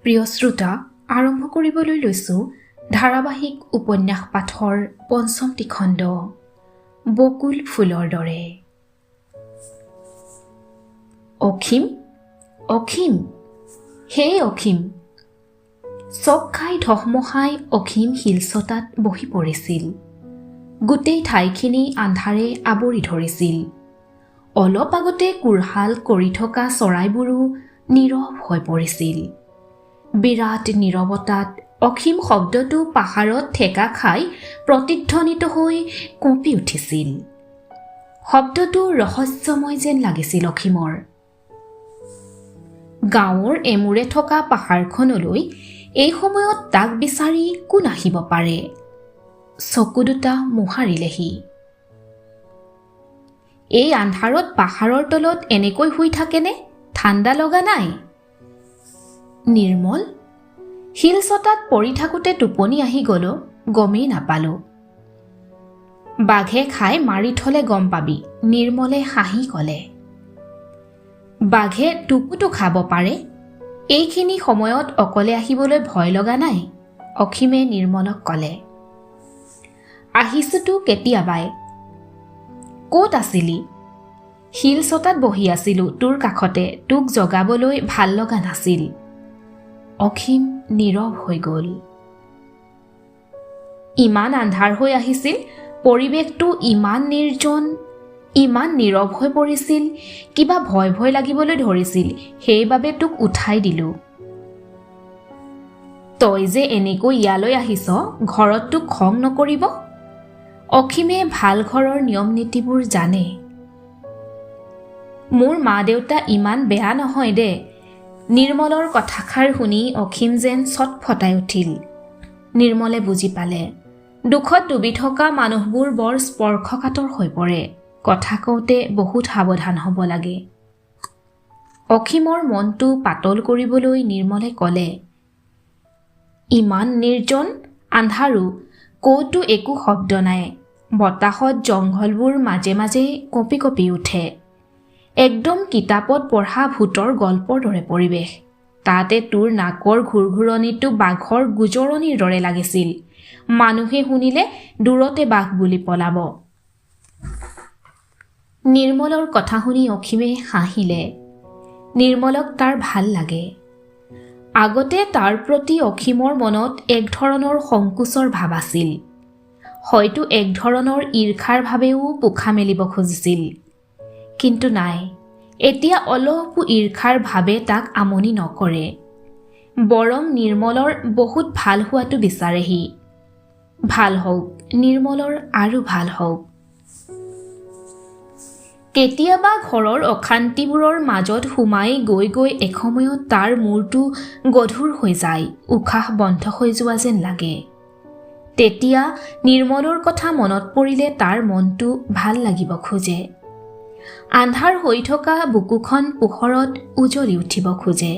প্ৰিয় শ্ৰোতা, আৰম্ভ কৰিবলৈ লৈছোঁ ধাৰাবাহিক উপন্যাস পাঠৰ পঞ্চমটি খণ্ড, বকুল ফুলৰ দৰে। অসীম, অসীম, হে অসীম! চক খাই ধহমহাই অসীম শিলচটাত বহি পৰিছিল। গোটেই ঠাইখিনি আন্ধাৰে আৱৰি ধৰিছিল। অলপ আগতে কোৰ্হাল কৰি থকা চৰাইবোৰো নীৰৱ হৈ পৰিছিল। বিৰাট নীৰৱতাত অসীম শব্দটো পাহাৰত ঠেকা খাই প্ৰতিধ্বনিত হৈ কঁপি উঠিছিল। শব্দটো ৰহস্যময় যেন লাগিছিল অসীমৰ। গাঁৱৰ এমূৰে থকা পাহাৰখনলৈ এই সময়ত তাক বিচাৰি কোন আহিব পাৰে? চকু দুটা মোহাৰিলে সি। এই আন্ধাৰত পাহাৰৰ তলত এনেকৈ শুই থাকেনে? ঠাণ্ডা লগা নাই? নিৰ্মল, শিলচটাত পৰি থাকোঁতে টোপনি আহি গ'লো, গমেই নাপালো। বাঘে খাই মাৰি থলে গম পাবি, নিৰ্মলে হাঁহি ক'লে। বাঘে তোকোতো খাব পাৰে। এইখিনি সময়ত অকলে আহিবলৈ ভয় লগা নাই? অসীমে নিৰ্মলক ক'লে। আহিছোতো কেতিয়াবাই। ক'ত আছিলি? শিলচটাত বহি আছিলো তোৰ কাষতে। তোক জগাবলৈ ভাল লগা নাছিল। অসীম নীৰৱ হৈ গ'ল। ইমান আন্ধাৰ হৈ আহিছিল, পৰিৱেশটো ইমান নিৰ্জন, ইমান নীৰৱ হৈ পৰিছিল, কিবা ভয় ভয় লাগিবলৈ ধৰিছিল, সেইবাবে তোক উঠাই দিলোঁ। তই যে এনেকৈ ইয়ালৈ আহিছ, ঘৰত তোক খং নকৰিব? অসীমে ভাল ঘৰৰ নিয়ম নীতিবোৰ জানে। মোৰ মা দেউতা ইমান বেয়া নহয় দে। নিৰ্মলৰ কথাষাৰ শুনি অসীম যেন চটফটাই উঠিল। নিৰ্মলে বুজি পালে, দুখত ডুবি থকা মানুহবোৰ বৰ স্পৰ্শকাতৰ হৈ পৰে। কথা কওঁতে বহুত সাৱধান হ'ব লাগে। অসীমৰ মনটো পাতল কৰিবলৈ নিৰ্মলে ক'লে, ইমান নিৰ্জন, আন্ধাৰো, ক'তো একো শব্দ নাই। বতাহত জংঘলবোৰ মাজে মাজে কঁপি কঁপি উঠে। একদম কিতাপত পঢ়া ভূতৰ গল্পৰ দৰে পৰিৱেশ। তাতে তোৰ নাকৰ ঘুৰঘুৰণিটো বাঘৰ গুজৰণিৰ দৰে লাগিছিল। মানুহে শুনিলে দূৰতে বাঘ বুলি পলাব। নিৰ্মলৰ কথা শুনি অসীমে হাঁহিলে। নিৰ্মলক তাৰ ভাল লাগে। আগতে তাৰ প্ৰতি অসীমৰ মনত এক ধৰণৰ সংকোচৰ ভাৱ আছিল, হয়তো এক ধৰণৰ ঈৰ্ষাৰ ভাৱেও পোখা মেলিব খুজিছিল। কিন্তু নাই, এতিয়া অলপো ঈৰ্ষাৰ ভাৱে তাক আমনি নকৰে। বৰং নিৰ্মলৰ বহুত ভাল হোৱাটো বিচাৰে সি। ভাল হওক নিৰ্মলৰ, আৰু ভাল হওক। কেতিয়াবা ঘৰৰ অশান্তিবোৰৰ মাজত সোমাই গৈ গৈ এসময়ত তাৰ মূৰটো গধুৰ হৈ যায়, উশাহ বন্ধ হৈ যোৱা যেন লাগে। তেতিয়া নিৰ্মলৰ কথা মনত পৰিলে তাৰ মনটো ভাল লাগিব খোজে। আন্ধাৰ হৈ থকা বুকুখন পোহৰত উজলি উঠিব খোজে।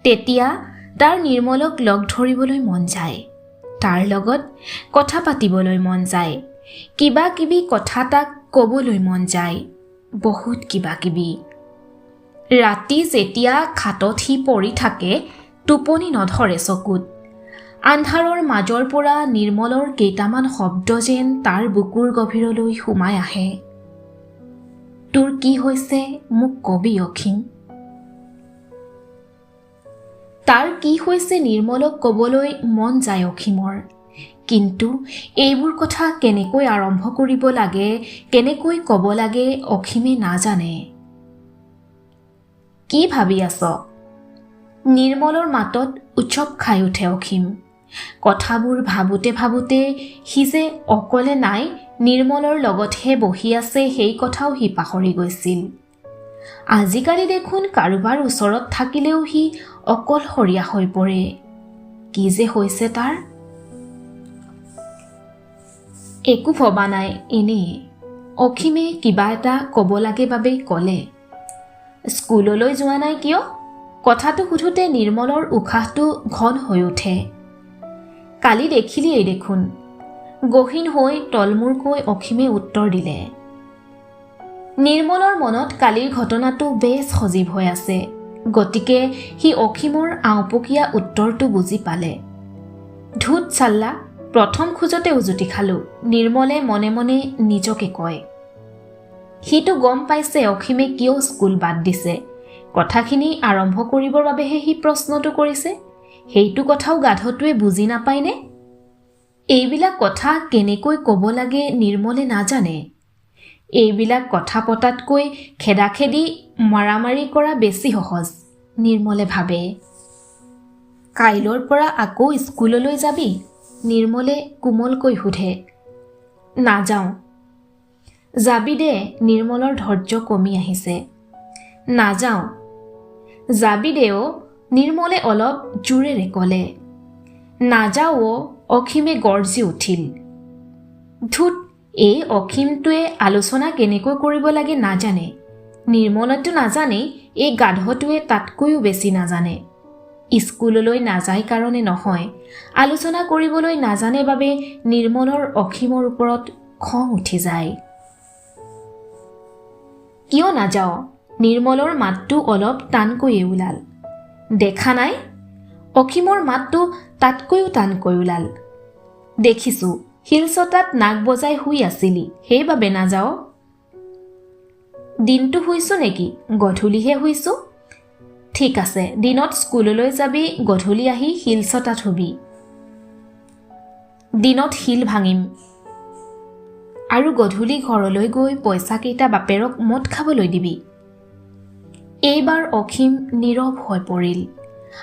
তেতিয়া তাৰ নিৰ্মলক লগ ধৰিবলৈ মন যায়, তাৰ লগত কথা পাতিবলৈ মন যায়, কিবা কিবি কথা তাক ক'বলৈ মন যায়, বহুত কিবা কিবি। ৰাতি যেতিয়া খাটত সি পৰি থাকে, টোপনি নধৰে চকুত। আন্ধাৰৰ মাজৰ পৰা নিৰ্মলৰ কেইটামান শব্দ যেন তাৰ বুকুৰ গভীৰলৈ সোমাই আহে। তোৰ কি হৈছে মোক কবি অসীম। তাৰ কি হৈছে নিৰ্মলক ক'বলৈ মন যায় অসীমৰ। কিন্তু এইবোৰ কথা কেনেকৈ আৰম্ভ কৰিব লাগে, কেনেকৈ ক'ব লাগে অসীমে নাজানে। কি ভাবি আছ? নিৰ্মলৰ মাতত উচপ খাই উঠে অসীম। কথাবোৰ ভাবোঁতে ভাবোঁতে সি যে অকলে নাই, নিৰ্মলৰ লগতহে বহি আছে, সেই কথাও সি পাহৰি গৈছিল। আজিকালি দেখোন কাৰোবাৰ ওচৰত থাকিলেও সি অকলশৰীয়া হৈ পৰে। কি যে হৈছে তাৰ? একো ভবা নাই, এনেয়ে। অসীমে কিবা এটা ক'ব লাগে বাবেই ক'লে, স্কুললৈ যোৱা নাই কিয়? কথাটো সোধোতে নিৰ্মলৰ উশাহটো ঘন হৈ উঠে। কালি দেখিলিয়েই দেখোন। গহীন হৈ তলমূৰকৈ অসীমে উত্তৰ দিলে। নিৰ্মলৰ মনত কালিৰ ঘটনাটো বেছ সজীৱ হৈ আছে। গতিকে সি অসীমৰ আওপকীয়া উত্তৰটো বুজি পালে। ধুত চাল্লা, প্ৰথম খোজতে উজুতি খালোঁ, নিৰ্মলে মনে মনে নিজকে কয়। সিটো গম পাইছে অসীমে কিয় স্কুল বাদ দিছে। কথাখিনি আৰম্ভ কৰিবৰ বাবেহে সি প্ৰশ্নটো কৰিছে। সেইটো কথাও গাধটোৱে বুজি নাপায়নে? এইবিলাক কথা কেনেকৈ ক'ব লাগে নিৰ্মলে নাজানে। এইবিলাক কথা পতাতকৈ খেদাখেদি মাৰামাৰি কৰা বেছি সহজ, নিৰ্মলে ভাবে। কাইলৈৰ পৰা আকৌ স্কুললৈ যাবি? নিৰ্মলে কোমলকৈ সোধে। নাযাওঁ। যাবি দে। নিৰ্মলৰ ধৈৰ্য কমি আহিছে। নাযাওঁ। যাবি দে অ', নিৰ্মলে অলপ জোৰেৰে ক'লে। নাযাওঁ অ', অসীমে গৰ্জি উঠিল। ধুত, এই অসীমটোৱে আলোচনা কেনেকৈ কৰিব লাগে নাজানে। নিৰ্মলেতো নাজানেই, এই গাধটোৱে তাতকৈও বেছি নাজানে। স্কুললৈ নাযায় কাৰণে নহয়, আলোচনা কৰিবলৈ নাজানে বাবে নিৰ্মলৰ অসীমৰ ওপৰত খং উঠি যায়। কিয় নাযাওঁ? নিৰ্মলৰ মাতটো অলপ টানকৈয়ে ওলাল। দেখা নাই? অসীমৰ মাতটো তাতকৈও টানকৈ ওলাল। দেখিছোঁ, শিলচটাত নাক বজাই শুই আছিলি, সেইবাবে নাযাওঁ। দিনটো শুইছোঁ নেকি? গধূলিহে শুইছোঁ। ঠিক আছে, দিনত স্কুললৈ যাবি, গধূলি আহি শিলচটাত শুবি। দিনত শিল ভাঙিম আৰু গধূলি ঘৰলৈ গৈ পইচাকেইটা বাপেৰক মদ খাবলৈ দিবি। এইবাৰ অসীম নীৰৱ হৈ পৰিল।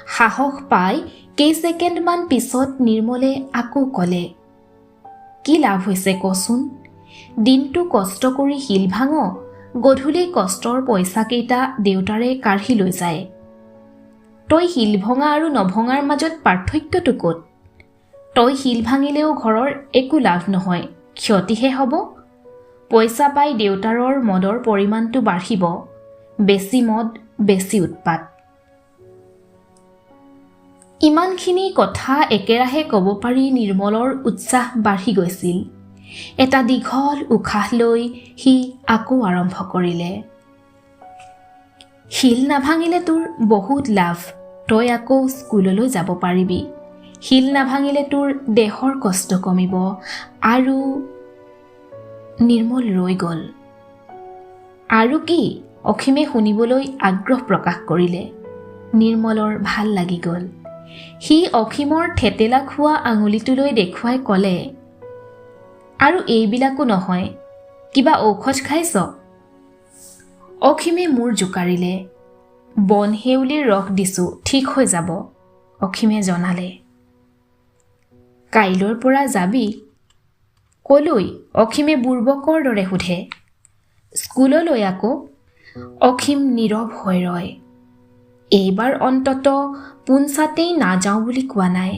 সাহস পাই কেইছেকেণ্ডমান পিছত নিৰ্মলে আকৌ ক'লে, কি লাভ হৈছে কচোন? দিনটো কষ্ট কৰি শিল ভাঙ, গধূলি কষ্টৰ পইচাকেইটা দেউতাৰে কাঢ়ি লৈ যায়। তই শিল ভঙা আৰু নভঙাৰ মাজত পাৰ্থক্যটো ক'ত? তই শিল ভাঙিলেও ঘৰৰ একো লাভ নহয়, ক্ষতিহে হ'ব। পইচা পাই দেউতাৰৰ মদৰ পৰিমাণটো বাঢ়িব। বেছি মদ, বেছি উৎপাত। ইমানখিনি কথা একেৰাহে ক'ব পাৰি নিৰ্মলৰ উৎসাহ বাঢ়ি গৈছিল। এটা দীঘল উশাহ লৈ সি আকৌ আৰম্ভ কৰিলে। শিল নাভাঙিলে তোৰ বহুত লাভ, তই আকৌ স্কুললৈ যাব পাৰিবি। শিল নাভাঙিলে তোৰ দেহৰ কষ্ট কমিব। আৰু নিৰ্মল ৰৈ গ'ল। আৰু কি? অসীমে শুনিবলৈ আগ্ৰহ প্ৰকাশ কৰিলে। নিৰ্মলৰ ভাল লাগি গ'ল। সি অসীমৰ থেতেলা খোৱা আঙুলিটোলৈ দেখুৱাই ক'লে, আৰু এইবিলাকো নহয়, কিবা ঔষধ খাইছ? অসীমে মূৰ জোকাৰিলে। বনসেউলিৰ ৰস দিছোঁ, ঠিক হৈ যাব, অসীমে জনালে। কাইলৈৰ পৰা যাবি? কলৈ? অসীমে বুৰ্বকৰ দৰে সোধে। স্কুললৈ আকৌ। অসীম নীৰৱ হৈ ৰয়। এইবাৰ অন্তত পোনচাতেই নাযাওঁ বুলি কোৱা নাই,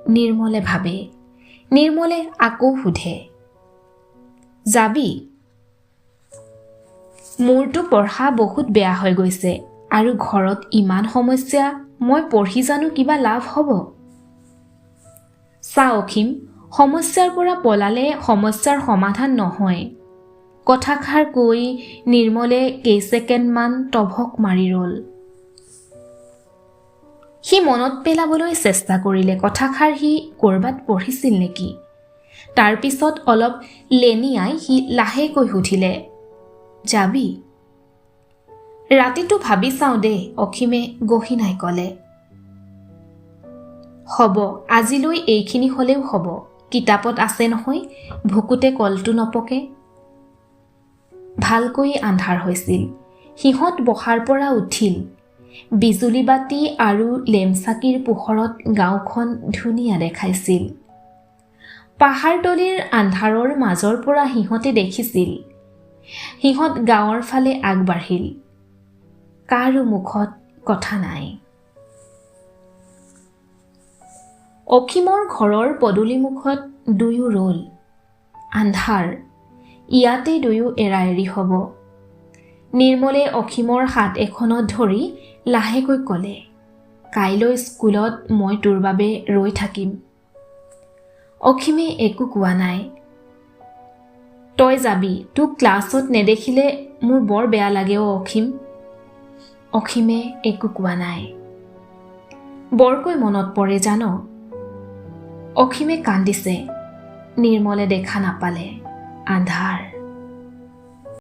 নিৰ্মলে ভাবে। নিৰ্মলে আকৌ সোধে, যাবি? মোৰতো পঢ়া বহুত বেয়া হৈ গৈছে আৰু ঘৰত ইমান সমস্যা, মই পঢ়ি জানো কিবা লাভ হ'ব? চা অসীম, সমস্যাৰ পৰা পলালে সমস্যাৰ সমাধান নহয়। কথাষাৰ কৈ নিৰ্মলে কেইছেকেণ্ডমান তভক মাৰি ৰ'ল। সি মনত পেলাবলৈ চেষ্টা কৰিলে কথাষাৰ সি ক'ৰবাত পঢ়িছিল নেকি। তাৰপিছত অলপ লেনিয়াই সি লাহেকৈ সুধিলে, যাবি? ৰাতিটো ভাবি চাওঁ দেই, অসীমে গহীনাই ক'লে। হ'ব, আজিলৈ এইখিনি হ'লেও হ'ব। কিতাপত আছে নহয়, ভুকুতে কলটো নপকে। ভালকৈ আন্ধাৰ হৈছিল। সিহঁত বহাৰ পৰা উঠিল। বিজুলী বাতি আৰু লেমচাকিৰ পোহৰত গাঁওখন ধুনীয়া দেখাইছিল। পাহাৰতলিৰ আন্ধাৰৰ মাজৰ পৰা সিহঁতে দেখিছিল। সিহঁত গাঁৱৰ ফালে আগবাঢ়িল। কাৰো মুখত কথা নাই। অসীমৰ ঘৰৰ পদূলিমুখত দুয়ো ৰ'ল। আন্ধাৰ, ইয়াতে দুয়ো এৰাএৰি হ'ব। নিৰ্মলে অসীমৰ হাত এখনত ধৰি লাহেকৈ ক'লে, কাইলৈ স্কুলত মই তোৰ বাবে ৰৈ থাকিম। অসীমে একো কোৱা নাই। তই যাবি, তোক ক্লাছত নেদেখিলে মোৰ বৰ বেয়া লাগে অ' অসীম। অসীমে একো কোৱা নাই। বৰকৈ মনত পৰে জান। অসীমে কান্দিছে, নিৰ্মলে দেখা নাপালে। আন্ধাৰ।